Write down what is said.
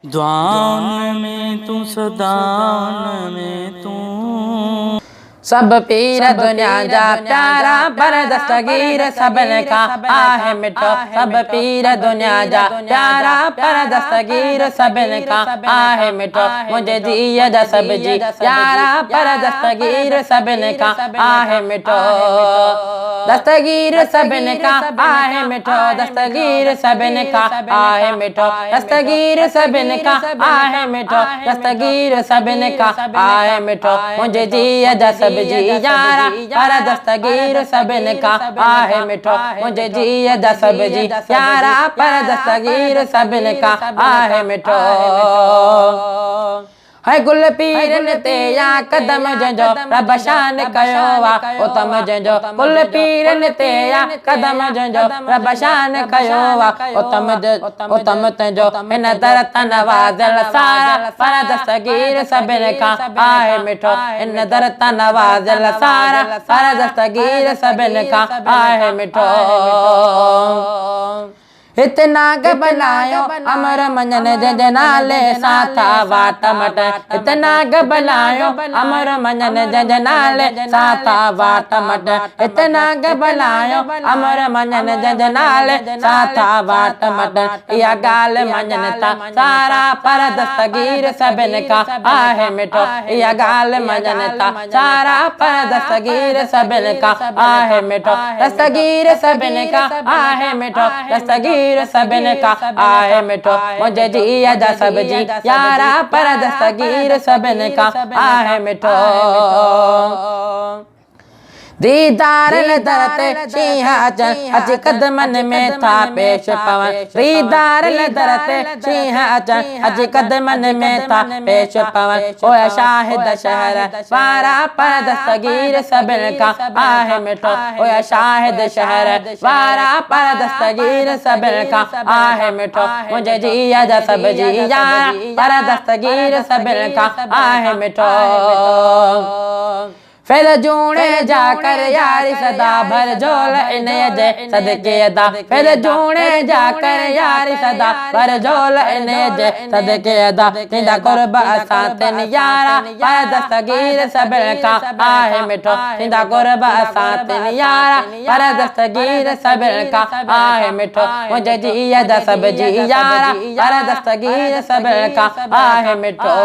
دعائن ۾ تون صدائن ۾ تون. سڀ پير دنيا جا پيارا پر دستگير سڀن کان آهي مٺو سڀ پير دنيا جا پيارا پر دستگير سڀن کان آهي مٺو منهنجي جيء جا سڀ جي يارا پر دستگير سڀن کان آهي مٺو دستگير سڀن کان آهي مٺو دستگير سڀن کان آهي مٺو دستگير سڀن کان آهي مٺو دستگير سڀن کان آهي مٺو منهنجي جيء جا سڀ جي يارا پر دستگير سڀن کان آهي مٺو منهنجي جيء جا سڀ جي يارا پر دستگير سڀن کان آهي مٺو. هي گل پيرن تي يا قدم جنهن جو رب شان ڪيو آ اتم جنهن جو گل پيرن تي يا قدم جنهن جو رب شان ڪيو آ اتم اتم تنهنجو هن در تان نوازيل سارا پر دستگير سڀن کان آهي مٺو هن در تان نوازيل سارا پر دستگير سڀن کان آهي مٺو. هت نانگ بلايو امر مڃن جنهن جي نالي سان ٿا واٽ مٽن هت نانگ بلايو امر مڃن جنهن جي نالي سان ٿا واٽ مٽن هت نانگ بلايو امر مڃن جنهن جي نالي سان ٿا واٽ مٽن اها ڳالهه مڃن ٿا سارا پر دستگير سڀن کان آهي مٺو اها ڳالهه مڃن ٿا سارا پر دستگير سڀن کان آهي مٺو دستگير سڀن کان آهي مٺو دستگير سڀن کان آهي مٺو منهنجي جيء جا سڀ جي يارا پر دستگير سڀن کان آهي مٺو. ديدار در تي شينهن اچن اچي قدمن ۾ ٿا پيش پون ديدار در تي شينهن اچن اچي قدمن ۾ ٿا پيش پون هويا شاهد شهر وارا پر دستگير سڀن کان آهي مٺو هويا شاهد شهر وارا پر دستگير سڀن کان آهي مٺو منهنجي جيء جا سڀ جي يارا پر دستگير سڀن کان آهي مٺو. ڦر جوڻي جا ڪر ياري سدا ڀر جهول انهيء جي صدقي ادا ڦر جوڻي جا ڪر ياري سدا ڀر جهول انهيء جي صدقي ادا ٿيندا قرب اسان تن يارا پر دستگير سڀن کان آهي مٺو ٿيندا قرب اسان تن يارا پر دستگير سڀن کان آهي مٺو منهنجي جيء جا سڀ جي يارا پر دستگير سڀن کان آهي مٺو.